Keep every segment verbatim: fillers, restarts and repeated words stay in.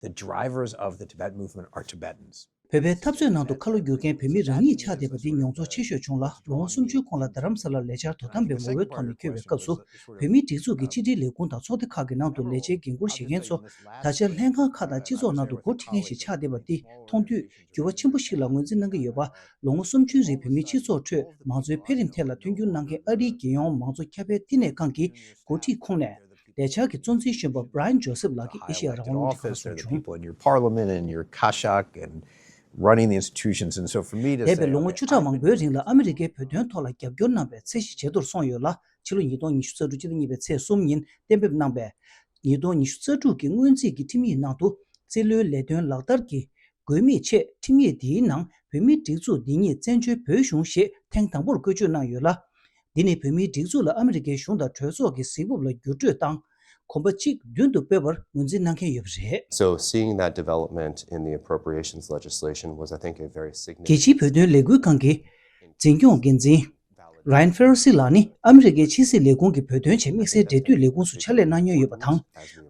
The drivers of the Tibet movement are Tibetans. བོད་པའི་འཐབ་རྩོད་ནང་དུ་ཁ་ལོ་བསྒྱུར་མཁན་བོད་མི་རང་ཉིད་ཆགས་བསྡད་པ་འདི་མྱོང་ཚོར་ཆེ་ཤོས་བྱུང་ལ། ལོ་ངོ་སུམ་ཅུའི་གོང་ལ་རྡ་རམ་ས་ལར་ལས་འཆར་དོ་དམ་པའི་ངོ་བོའི་ཐོག་ནས་འཁྱོལ་བའི་སྐབས་སུ། བོད་མིའི་སྒྲིག་འཛུགས་ཀྱི་ཕྱི་དྲིལ་ལས་ཁུངས་དང་ཚོགས་སྡེ་ཁག་གི་ནང་དུ་ལས་བྱེད་འགན་འཁུར་བཞེས་མཁན་ཚོ། ད་ཆ་ལྷན་ཁང་ཁག་དང་སྤྱི་ཚོགས་ནང་དུ་འགོ་ཁྲིད་མཁན་ཞིག་ཆགས་བསྡད་པ་འདི་མཐོང་དུས། འགྱུར་བ་ཆེན་པོ་ཞིག་ལ་ངོས་འཛིན་གནང་གི་ཡོད་པ། ལོ་ངོ་སུམ་ཅུའི་རིང་བོད་མིའི་སྤྱི་ཚོགས་ཁྲོད་མང་གཙོའི་འཕེལ་རིམ་ཐད་ལ་མཐུན་འགྱུར་གནང་མཁན་ཨ་རིའི་རྒྱལ་ཡོངས་མང་གཙོ་ཁྱབ་སྤེལ་བསྟི་གནས་ཁང་གི་འགོ་ཁྲིད་ཁོངས་ནས། ལས་འཆར་གྱི་གཙོ་འཛིན་གཞོན་པ་Brian Joseph ལགས་ཀྱིས་ཨེ་ཤེ་ཡ་རང་དབང་རླུང་འཕྲིན་ཁང་ལ་གསུངས་བྱུང་། འདས་པའི་ལོ་ངོ་བཅུ་ཕྲག་མང་པོའི་རིང་ལ་ཨ་མི་རི་ཀའི་བོད་དོན་ཐོག་ལ་རྒྱབ་སྐྱོར་གནང་བའི་ཚད་གཞི་ཇེ་མཐོར་སོང་ཡོད་ལ། ཕྱི་ལོ་ཉིས་སྟོང་ཉི་ཤུ་རྩ་དྲུག་སྤྱི་ཟླ་གཉིས་པའི་ཚེས་གསུམ་ཉིན་གཏན་འབེབས་གནང་པའི་ཉིས་སྟོང་ཉི་ཤུ་རྩ་དྲུག་གི་སྔོན་རྩིས་ཀྱི་ཁྲིམས་ཡིག་ནང་དུ། རྩིས་ལོའི་ལས་དོན་ལག་བསྟར་གྱི་དགོས་དམིགས་ཆེད་ཁྲིམས་ཡིག་འདིའི་ནང་བོད་མིའི་སྒྲིག་འཛུགས་འདི་ཉིད་བཙན་བྱོལ་བོད་གཞུང་ཞེས་ཐེངས་དང་པོར་བཀོལ་སྤྱོད་གནང་ཡོད་ལ། འདི་ནི་བོད་མིའི་སྒྲིག་འཛུགས་ལ་ཨ་མི་རི་ཀའི་གཞུང་དང་གྲོས་ཚོགས་ཀྱི་གཟིགས་བབ་ལ་འགྱུར་སྤྲོད་དང་། གོམ་པ་གཅིག་མདུན་དུ་སྤོས་པར་ངོས་འཛིན་གནང་མཁན་ཡོད་པ་རེད། So seeing that development in the appropriations legislation was, I think, a very significant རྒྱལ་སྤྱིའི་བོད་དོན་ལས་འགུལ་ཁང་གི་འཛིན་སྐྱོང་འགན་འཛིན་Ryan Ferrosy ལགས་ནི་ཨ་མི་རི་ཀའི་ཕྱི་སྲིད་ལས་ཁུངས་ཀྱི་བོད་དོན་ཆེད་དམིགས་བསལ་འབྲེལ་མཐུད་ལས་ཁུངས་སུ་ཕྱག་ལས་གནང་མྱོང་ཡོད་པ་དང་།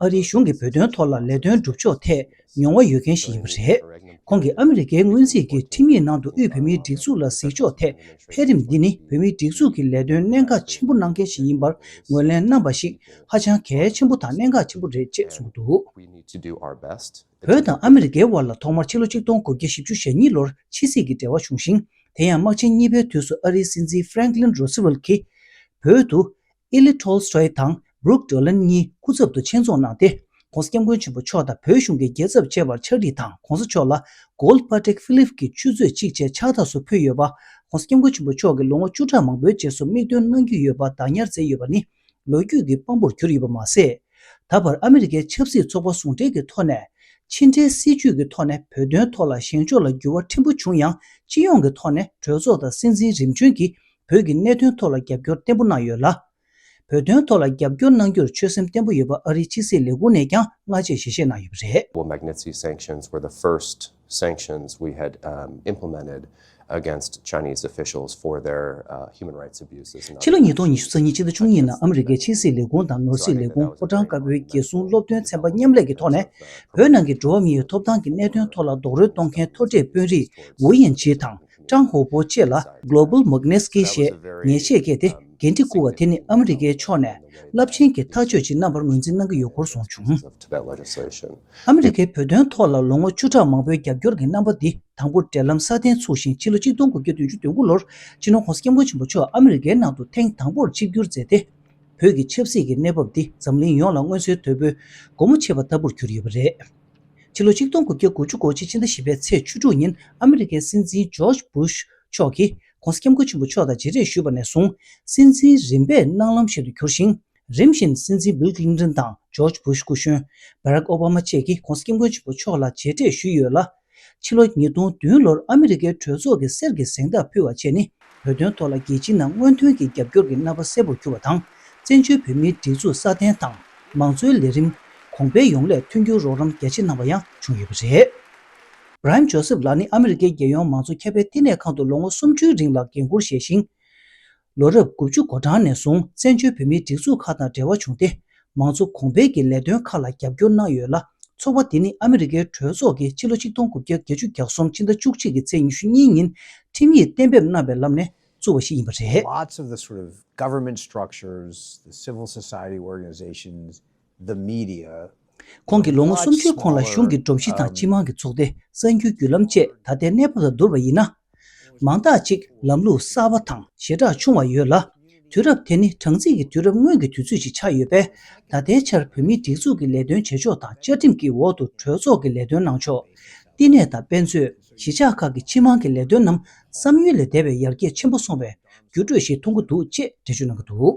ཨ་རིའི་གཞུང་གི་བོད་དོན་ཐོག་ལ་ལས་དོན་སྒྲུབ་ཕྱོགས་ཐད་མྱོང་བ་ཡོད་མཁན་ཞིག་ཡིན་པ་རེད། ཁོང་གིས་ཨ་མི་རི་ཀའི་སྔོན་རྩིས་ཀྱི་ཁྲིམས་ཡིག་ནང་དུ་དབུས་བོད་མིའི་སྒྲིག་འཛུགས་ལ་གཟིགས་ཕྱོགས་ཐད་འཕེལ་རིམ་འདི་ནི་བོད་མིའི་སྒྲིག་འཛུགས་ཀྱི་ལས་དོན་གནད་འགག་ཆེན་པོ་གནང་མཁན་ཞིག་ཡིན་པར་ངོས་ལེན་གནང་པ་ཞིག་ཧ་ཅང་གལ་ཆེན་པོ་དང་གནད་འགག་ཆེན་པོ་རེད་ཅེས་གསུངས་འདུག We need to do our best. བོད་དང་ཨ་མི་རི་ཀའི་དབར་ལ་ཐོག་མར་ཕྱི་ལོ་ཆིག་སྟོང་དགུ་བརྒྱ་བཞི་བཅུ་ཞེ་གཉིས་ལོར་ཕྱི་སྲིད་ཀྱི་འབྲེལ་བ་བྱུང་ཞིང་། དེ་ཡང་དམག་ཆེན་གཉིས་པའི་དུས་སུ་ཨ་རིའི་སྲིད་འཛིན་Franklin Roosevelt གྱིས་བོད་དུ་Eli Tolstoy དང་Brook Dolan གཉིས་སྐུ་ཚབ་ཏུ་ཆེད་འཛོམས་གནང་སྟེ། ྋགོང་ས་ྋསྐྱབས་མགོན་ཆེན་པོ་མཆོག་དང་བོད་གཞུང་གི་རྒྱལ་ཚབ་བཅས་པར་ཕྱག་བྲིས་དང་ྋགོང་ས་མཆོག་ལ་Gold Patek Philippe གྱི་ཆུ་ཚོད་གཅིག་བཅས་ཕྱག་རྟགས་སུ་ཕུལ་ཡོད་པ། ྋགོང་ས་ྋསྐྱབས་མགོན་ཆེན་པོ་མཆོག་གིས་ལོ་ངོ་བཅུ་ཕྲག་མང་པོའི་རྗེས་སུ་མིག་སྟོན་གནང་རྒྱུ་ཡོད་པ་བདག་ཉར་མཛད་ཡོད་པ་ནི་ལོ་རྒྱུས་ཀྱི་དཔང་པོར་གྱུར་ཡོད་པ་མ་ཟད། ད་བར་ཨ་མི་རི་ཀའི་ཆབ་སྲིད་ཚོགས་པ་ཟུང་འབྲེལ་གྱི་ཐོག་ནས་ཕྱི་འབྲེལ་སྲིད་ཇུས་ཀྱི་ཐོག་ནས་བོད་དོན་ཐོག་ལ་བཞེངས་ཕྱོགས་ལ་འགྱུར་བ་ཕྲན་བུ་བྱུང་ཡང་། སྤྱི་ཡོངས་ཀྱི་ཐོག་ནས་གྲོས་ཚོགས་དང་སྲིད་འཛིན་རིམ་བྱོན་གྱིས་བོད་ཀྱི་གནད་དོན་ཐོག་ལ་རྒྱབ་སྐྱོར་བརྟན་པོ་གནང་ཡོད་ལ། བོད་དོན་ཐོག་ལ་རྒྱབ་སྐྱོར་གནང་རྒྱུར་ཆོད་སེམས་བརྟན་པོ་ཡོད་པ་ཨ་རིའི་ཕྱི་སྲིད་ལས་ཁུངས་ནས་ཀྱང་སྔ་རྗེས་ཞལ་བཞེས་གནང་ཡོད་པ་རེད། Well, Magnitsky sanctions were the first sanctions we had um, implemented against Chinese officials for their uh, human rights abuses. And other actions. ཕྱི་ལོ་ཉིས་སྟོང་ཉི་ཤུ་རྩ་གཉིས་ཕྱི་ཟླ་བཅུ་གཉིས་ནང་ཨ་མི་རི་ཀའི་ཕྱི་སྲིད་ལས་ཁུངས་དང་ནོར་སྲིད་ལས་ཁུངས་ཕོ་བྲང་དཀར་པོའི་རྒྱལ་སྲུང་སློབ་སྟོན་ཚན་པ་མཉམ་ལས་ཀྱི་ཐོག་ནས་བོད་ནང་གི་འགྲོ་བ་མིའི་ཐོབ་ཐང་གི་གནད་དོན་ཐོག་ལ་རྡོག་རོལ་གཏོང་མཁན་མཐོ་གྲས་དཔོན་རིགས་ཝུའུ་ཡན་ཆི་དང་ཀྲང་ཧོ་པོ་བཅས་ལ་Global Magnitsky ཞེས་ཉེས་ཆད་བཀལ་ཏེ། འགན་འཁྲི་བསྐུར་བ་དེ་ནི་ཨ་མི་རི་ཀའི་ཕྱོགས་ནས་རླབས་ཆེན་གྱི་ཐག་གཅོད་ཅིག་གནང་བར་ངོས་འཛིན་གནང་གི་ཡོད་སྐོར་གསུངས་བྱུང་། Of Tibet legislation. ཨ་མི་རི་ཀའི་བོད་དོན་ཐོག་ལ་ལོ་ངོ་བཅུ་ཕྲག་མང་པོའི་རྒྱབ་སྐྱོར་གྱི་རྣམ་པ་འདི་དང་པོ་འབྲེལ་ལམ་སྲ་བརྟན་ཚུགས་ཤིང་། ཕྱི་ལོ་ཆིག་སྟོང་དགུ་བརྒྱ་བདུན་ཅུ་དོན་དགུ་ལོར་སྤྱི་ནོར་༧གོང་ས་༧སྐྱབས་མགོན་ཆེན་པོ་མཆོག་ཨ་མི་རི་ཀའི་ནང་དུ་ཐེངས་དང་པོར་ཆིབས་བསྒྱུར་མཛད་དེ། བོད་ཀྱི་ཆབ་སྲིད་ཀྱི་གནས་བབ་འདི་འཛམ་གླིང་ཡོངས་ལ་མངོན་གསལ་དོད་པོས་སྒོ་མོ་ཕྱེ་བ་ལྟ་བུར་གྱུར་ཡོད་པ་རེད། ཕྱི་ལོ་ཆིག་སྟོང་དགུ་བརྒྱ་དགུ་བཅུ་གོ་གཅིག་ཕྱི་ཟླ་བཞི་པའི་ཚེས་བཅུ་དྲུག་ཉིན་ཨ་མི་རི་ཀའི་སྲིད་འཛིན་ཇོརྗ་བྷུཤ་མཆོག་གིས་༧གོང་ས་༧སྐྱབས་མགོན་ཆེན་པོ་མཆོག་དང་མཇལ་འཕྲད་ཞུས་པ་ནས་བཟུང་། སྲིད་འཛིན་རིམ་པས་གནང་ལམ་ཞིག་ཏུ་གྱུར་ཞིང་། རིམ་བཞིན་སྲིད་འཛིན་བིལ་ཀླིན་ཏོན་དང་ཇོརྗ་བྷུཤ་སྐུ་གཞོན། བྷ་རག་ཨོ་བྷ་མ་བཅས་ཀྱིས་༧གོང་ས་༧སྐྱབས་མགོན་ཆེན་པོ་མཆོག་ལ་མཇལ་འཕྲད་ཞུས་ཡོད་ལ། ཕྱི་ལོ་ཉིས་སྟོང་བདུན་ལོར་ཨ་མི་རི་ཀའི་གྲོས་ཚོགས་ཀྱི་གསེར་གྱི་གཟེངས་རྟགས་ཕུལ་བ་བཅས་ནི། བོད་དོན་ཐོག་ལ་རྒྱལ་སྤྱིའི་ནང་སྔོན་ཐོན་གྱི་རྒྱབ་སྐྱོར་གྱི་རྣམ་པ་གསལ་པོར་གྱུར་བ་དང་། བཙན་བྱོལ་བོད་མིའི་སྒྲིག་འཛུགས་སྲ་བརྟན་དང་མང་གཙོའི་ལས་རིམ་གོང་འཕེལ་ཡོང་སླད་མཐུན་འགྱུར་རོགས་རམ་རྒྱ་ཆེ་གནང་བ་ཡང་བྱུང་ཡོད་པ་རེད། བྷ་རན་ཇོ་སེབ་ལགས་ནི་ཨ་མི་རི་ཀའི་རྒྱལ་ཡོངས་མང་གཙོ་ཁྱབ་སྤེལ་བསྟི་གནས་ཁང་དུ་ལོ་ངོ་སུམ་ཅུའི་རིང་ལ་འགན་འཁུར་བཞེས་ཤིང་། ལོ་རབས་དགུ་བཅུ་གོ་གྲངས་ནས་བཟུང་བཙན་བྱོལ་བོད་མིའི་སྒྲིག་འཛུགས་ཁག་དང་འབྲེལ་བ་བྱུང་སྟེ། མང་གཙོ་གོང་འཕེལ་གྱི་ལས་དོན་ཁག་ལ་རྒྱབ་སྐྱོར་གནང་ཡོད་ལ། ཚོགས་པ་དེ་ནི་ཨ་མི་རི་ཀའི་གྲོས་ཚོགས་ཀྱིས་ཕྱི་ལོ་ཆིག་སྟོང་དགུ་བརྒྱ་བརྒྱད་ཅུ་གྱ་གསུམ་ཕྱི་ཟླ་བཅུ་གཅིག་གི་ཚེས་ཉི་ཤུ་གཉིས་ཉིན་ཁྲིམས་ཡིག་གཏན་འབེབས་གནང་བའི་ལམ་ནས་བཙུགས་པ་ཞིག་ཡིན་པ་རེད། Lots of the sort of government structures, the civil society organizations, the media, ཁོང་གིས་ལོ་ངོ་སུམ་ཅུའི་གོང་ལ་གཞུང་གི་སྒྲོམ་གཞི་དང་སྤྱི་དམངས་ཀྱི་ཚོགས་སྡེ། གསར་འགྱུར་བརྒྱུད་ལམ་བཅས་ད་ལྟའི་གནས་བབ་དང་བསྡུར་བ་ཡིན་ན། མང་དག་ཅིག་ལམ་ལུགས་གསར་པ་དང་ཞེ་དྲག་ཆུང་བ་ཡོད་ལ། དུས་རབས་དེ་ནི་གྲངས་རྩིས་ཀྱི་དུས་རབས་སྔོན་གྱི་དུས་ཚོད་ཅིག་ཆགས་ཡོད་པས། ད་ལྟའི་ཆར་བོད་མིའི་སྒྲིག་འཛུགས་ཀྱི་ལས་དོན་བྱེད་ཕྱོགས་དང་བཅའ་ཁྲིམས་ཀྱི་འོག་ཏུ་གྲོས་ཚོགས་ཀྱི་ལས་དོན་གནང་ཕྱོགས། བསྟི་གནས་དང་དཔེ་མཛོད། གཞིས་ཆགས་ཁག་གི་སྤྱི་དམངས་ཀྱི་ལས་དོན་རྣམས་བསམ་ཡུལ་ལས་འདས་པའི་ཡར་རྒྱས་ཆེན་པོ་སོང་བའི་འགྱུར་འགྲོས་ཤིག་མཐོང་གི་འདུག་ཅེས་འགྲེལ་བརྗོད་གནང་གི་འདུག་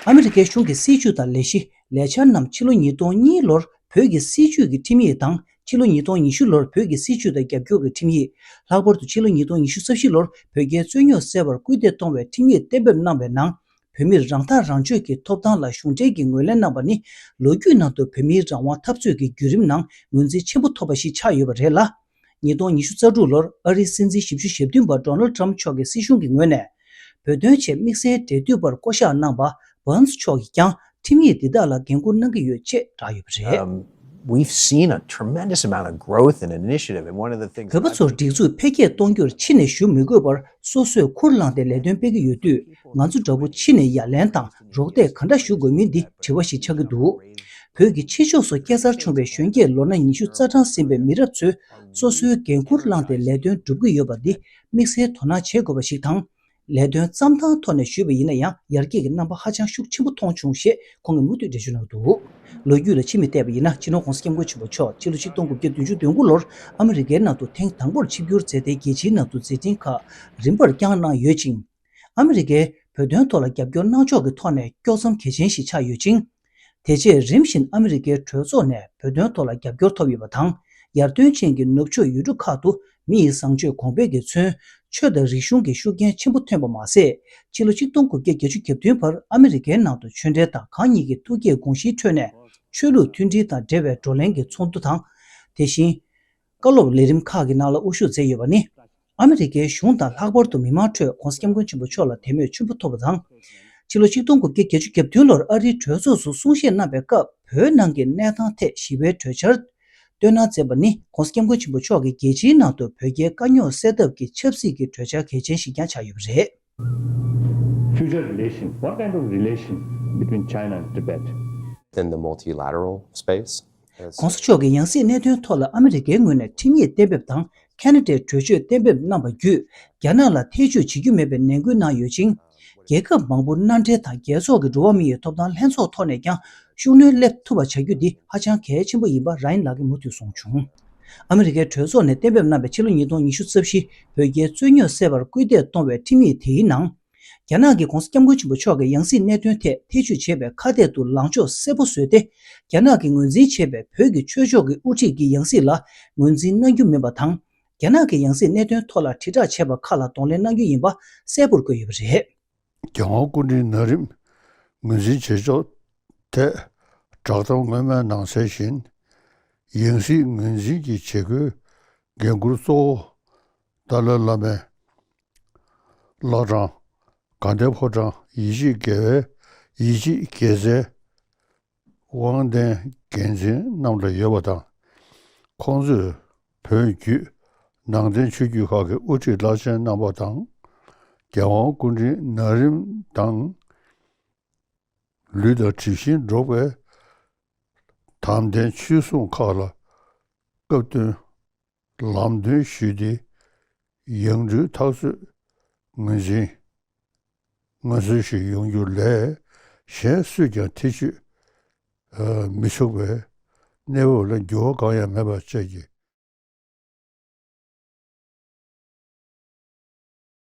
ཨ་མི་རི་ཀའི་གཞུང་གི་སྲིད་བྱུས་དང་ལས་གཞི། ལས་འཆར་རྣམས་ཕྱི་ལོ་ཉིས་སྟོང་གཉིས་ལོར་བོད་ཀྱི་སྲིད་བྱུས་ཀྱི་ཁྲིམས་ཡིག་དང་། ཕྱི་ལོ་ཉིས་སྟོང་ཉི་ཤུ་ལོར་བོད་ཀྱི་སྲིད་བྱུས་དང་རྒྱབ་སྐྱོར་གྱི་ཁྲིམས་ཡིག་ལྷག་པར་དུ་ཕྱི་ལོ་ཉིས་སྟོང་ཉི་ཤུ་རྩ་བཞི་ལོར་བོད་རྒྱའི་རྩོད་རྙོག་སེལ་བར་སྐུལ་འདེད་གཏོང་བའི་ཁྲིམས་ཡིག་གཏན་འབེབས་གནང་བའི་ནང་། བོད་མིར་རང་ཐག་རང་གཅོད་ཀྱི་ཐོབ་ཐང་ལ་གཞུང་འབྲེལ་གྱིས་ངོས་ལེན་གནང་པ་ནི། ལོ་རྒྱུས་ནང་དུ་བོད་མིའི་རང་དབང་འཐབ་རྩོད་ཀྱི་བརྒྱུད་རིམ་ནང་ངོས་འཛིན་ཆེན་པོ་ཐོབ་པ་ཞིག་ཆགས་ཡོད་པ་རེད་ལ། ཉིས་སྟོང་ཉི་ཤུ་རྩ་དྲུག་ལོར་ཨ་རིའི་སྲིད་འཛིན་བཞི་བཅུ་ཞེ་བདུན་པ་Donald Trump མཆོག་གི་སྲིད་གཞུང་གི་ངོས་ནས། བོད་དོན་ཆེད་དམིགས་བསལ་འབྲེལ་མཐུད་པར་བསྐོ་གཞག་གནང་པ་Burns མཆོག་གིས་ཀྱང་ ཁྲིམས་ཡིག་འདི་དག་ལ་འགན་འཁུར་གནང་གི་ཡོད་ཅེས་བསྒྲགས་ཡོད་པ་རེད། Um, we've seen a tremendous amount of growth and initiative, and one of the things བོད་པ་ཚོར་སྒྲིག་འཛུགས་འཕེལ་རྒྱས་གཏོང་རྒྱུར་ཕྱི་ནས་ཞུགས་མི་དགོས་པར་སོ་སོས་ཁུར་བླངས་ཏེ་ལས་དོན་སྤེལ་གྱི་ཡོད་དུས། ང་ཚོ་འདྲ་པོ་ཕྱི་ནས་ཡ་ལན་དང་རོགས་འདེགས་ག་འདྲ་ཞུ་དགོས་མིན་འདི་དྲི་བ་ཞིག་ཆགས་ཀྱི་འདུག་བོད་ཀྱི་ཕྱི་ཕྱོགས་སུ་སྐྱེས་འཚར་བྱུང་བའི་གཞོན་སྐྱེས་ལོ་ན་ཉི་ཤུ་རྩ་གྲངས་ཟིན་པའི་མི་རབས་ཚོས་སོ་སོའི་འགན་འཁུར་བླངས་ཏེ་ལས་དོན་སྒྲུབ་ཀྱི་ཡོད་པ་འདི་དམིགས་བསལ་དོ་སྣང་བྱེད་དགོས་པ་ཞིག་དང་། ལས་དོན་རྩམ་ཐང་ཐོག་ནས་ཞུས་པ་ཡིན་ན་ཡང་ཡར་རྒྱས་ཀྱི་རྣམ་པ་ཧ་ཅང་ཤུགས་ཆེན་པོ་མཐོང་བྱུང་ཞེས་ཁོང་གིས་མུ་མཐུད་འགྲེལ་བརྗོད་གནང་འདུག་ལོ་རྒྱུས་ལ་ཕྱི་མིག་བལྟས་པ་ཡིན་ན། སྤྱི་ནོར་༧གོང་ས་༧སྐྱབས་མགོན་ཆེན་པོ་མཆོག་ཕྱི་ལོ་ཆིག་སྟོང་དགུ་བརྒྱ་བདུན་ཅུ་དོན་དགུ་ལོར་ཨ་མི་རི་ཀའི་ནང་དུ་ཐེངས་དང་པོར་ཆིབས་བསྒྱུར་མཛད་དེ། རྒྱལ་སྤྱིའི་ནང་དུ་མཛད་འཕྲིན་ཁག་རིམ་པར་བསྐྱངས་གནང་ཡོད་ཅིང་། ཨ་མི་རི་ཀས་བོད་དོན་ཐོག་ལ་རྒྱབ་སྐྱོར་གནང་ཕྱོགས་ཀྱི་ཐོག་ནས་དཀྱོག་མཚམས་གལ་ཆེན་ཞིག་ཆགས་ཡོད་ཅིང་། དེ་རྗེས་རིམ་བཞིན་ཨ་མི་རི་ཀའི་གྲོས་ཚོགས་ནས་བོད་དོན་ཐོག་ལ་རྒྱབ་སྐྱོར་ཐོབ་ཡོད་པ་དང་། ཡར་ཐོན་ཅན་གྱི་ནུབ་ཕྱོགས་ཡུལ་གྲུ་ཁག་ཏུ་མི་ཡི་བཟང་སྤྱོད་གོང་འཕེལ་གྱིས་མཚོན་ཆོས་དང་རིག་གཞུང་གི་ཤུགས་རྐྱེན་ཆེན་པོ་ཐོན་པ་མ་ཟད། ཕྱི་ལོ་ཆིག་སྟོང་དགུ་བརྒྱ་བརྒྱད་ཅུ་གྱ་བདུན་བར་ཨ་མི་རི་ཀའི་ནང་དུ་ཆོས་འབྲེལ་དང་གང་ཉིད་ཀྱི་ཐུགས་བསྐྱེད་དགོངས་གཞིའི་ཁྲོད་ནས་ཆོས་ལུགས་མཐུན་སྒྲིལ་དང་འབྲེལ་བའི་བགྲོ་གླེང་གི་ཚོགས་འདུ་དང་། དེ་བཞིན། བཀའ་སློབ་ལས་རིམ་ཁག་གི་ནང་ལ་དབུ་བཞུགས་མཛད་ཡོད་པ་ནི། ཨ་མི་རི་ཀའི་གཞུང་དང་ལྷག་པར་དུ་མི་མང་ཁྲོད་༧གོང་ས་༧སྐྱབས་མགོན་ཆེན་པོ་མཆོག་ལ་དད་མོས་ཆེན་པོ་ཐོབ་པ་དང་། ཕྱི་ལོ་ཆིག་སྟོང་དགུ་བརྒྱ་བརྒྱད་ཅུ་གྱ་བདུན་ལོར་ཨ་རིའི་གྲོས་ཚོགས་སུ་གསུང་བཤད་གནང་བའི་སྐབས། བོད་ནང་གི་གནས་སྟངས་ཐད་ཞི་བའི་གྲོས་འཆར་བཏོན་གནང་མཛད་པ་ནི། ༧གོང་ས་༧སྐྱབས་མགོན་ཆེན་པོ་མཆོག་གིས་རྒྱལ་སྤྱིའི་ནང་དུ་བོད་རྒྱའི་དཀའ་རྙོག་སེལ་ཐབས་ཀྱི་ཆབ་སྲིད་ཀྱི་གྲོས་འཆར་གལ་ཆེན་ཞིག་ཀྱང་ཆགས་ཡོད་པ་རེད། Future relation, what kind of relation between China and Tibet? In the multilateral space. ༧གོང་ས་མཆོག་གིས་ཡང་སྲིད་གནད་དོན་ཐོག་ལ་ཨ་མི་རི་ཀའི་ངོས་ནས་ཁྲིམས་ཡིག་གཏན་འབེབས་དང་ཁ་ན་ཌའི་གྲོས་ཆོད་གཏན་འབེབས་གནང་བ་བརྒྱུད། རྒྱ་ནག་ལ་ཐེ་བྱུས་བྱེད་རྒྱུ་མེད་པའི་ནན་སྐུལ་གནང་ཡོད་ཅིང་། རྒྱལ་ཁབ་མང་པོ་མནའ་འབྲེལ་དང་རྒྱལ་ཚོགས་ཀྱི་འགྲོ་བ་མི་ཡི་ཐོབ་ཐང་ལྷན་ཚོགས་ཐོག་ནས་ཀྱང་ཤུགས་སྣོན་སླེབས་ཐུབ་པ་བྱ་རྒྱུ་འདི་ཧ་ཅང་གལ་ཆེན་པོ་ཡིན་པ་ར་ཡན་ལགས་ཀྱིས་མུ་མཐུད་གསུངས་བྱུང་། ཨ་མི་རི་ཀའི་གྲོས་ཚོགས་ནས་གཏན་འབེབས་གནང་བའི་ཕྱི་ལོ་ཉིས་སྟོང་ཉི་ཤུ་རྩ་བཞི་བོད་རྒྱའི་རྩོད་རྙོག་སེལ་བར་སྐུལ་འདེད་གཏོང་བའི་ཁྲིམས་ཡིག་དེའི་ནང་། རྒྱ་ནག་གིས་༧གོང་ས་༧སྐྱབས་མགོན་ཆེན་པོ་མཆོག་གིས་ཡང་སྲིད་གནད་དོན་ཐད་ཐེ་བྱུས་བྱས་པའི་ཁ་གཏད་དུ་ལངས་ཕྱོགས་གསལ་པོ་བཟོས་ཏེ། རྒྱ་ནག་གིས་ངོས་འཛིན་བྱས་པའི་བོད་ཀྱི་ཆོས་ཕྱོགས་ཀྱི་དབུ་ཁྲིད་ཀྱི་ཡང་སྲིད་ལ་ངོས་འཛིན་གནང་རྒྱུ་མིན་པ་དང་། རྒྱ་ནག་གི་ཡང་སྲིད་གནད་དོན་ཐོག་ལ་དྲིལ་བསྒྲགས་བྱས་པ་ཁག་ལ་གདོང་ལེན་གནང་རྒྱུ་ཡིན་པ་གསལ་པོར་བཀོད་ཡོད་པ་རེད། རྒྱལ་དབང་སྐུ་ཕྲེང་ན་རིམ་ངོས་འཛིན་བྱེད་ཕྱོགས་ཐད་བསྒྲགས་གཏམ་སྔོན་མའི་ནང་གསལ་བཞིན། ཡང་སྲིད་ངོས་འཛིན་གྱི་བྱེད་སྒོའི་འགན་འཁུར་གཙོ་བོ་ཏཱ་ལའི་བླ་མའི་བླ་བྲང་དགའ་ལྡན་ཕོ་བྲང་ཡིད་ཆེས་དགེ་བའི་ཡིད་ཆེས་དགེ་རྩའི་དབང་ལྡན་འགན་འཛིན་རྣམས་ལ་ཡོད་པ་དང་། ཁོང་ཚོས་བོད་བརྒྱུད་ནང་བསྟན་ཆོས་བརྒྱུད་ཁག་གི་དབུ་ཁྲིད་བླ་ཆེན་རྣམ་པ་དང་། རྒྱལ་དབང་སྐུ་ཕྲེང་ན་རིམ་དང་། ལུས་དང་གྲིབ་བཞིན་འགྲོགས་པའི་དམ་ལྡན་ཆོས་སྲུང་ཁག་ལ་སྐབས་བསྟུན་ལམ་སྟོན་ཞུས་ཏེ། ཡང་སྤྲུལ་ཐག་གཅོད་ངོས་འཛིན་ངོས་འཛིན་ཞིག་ཡོང་རྒྱུ་ལས་གཞན་སུས་ཀྱང་ཐེ་བྱུས་མི་ཆོག་པའི་གནས་བབ་ལ་འགྱུར་བ་གང་ཡང་མེད་པ་བཅས་ཀྱི་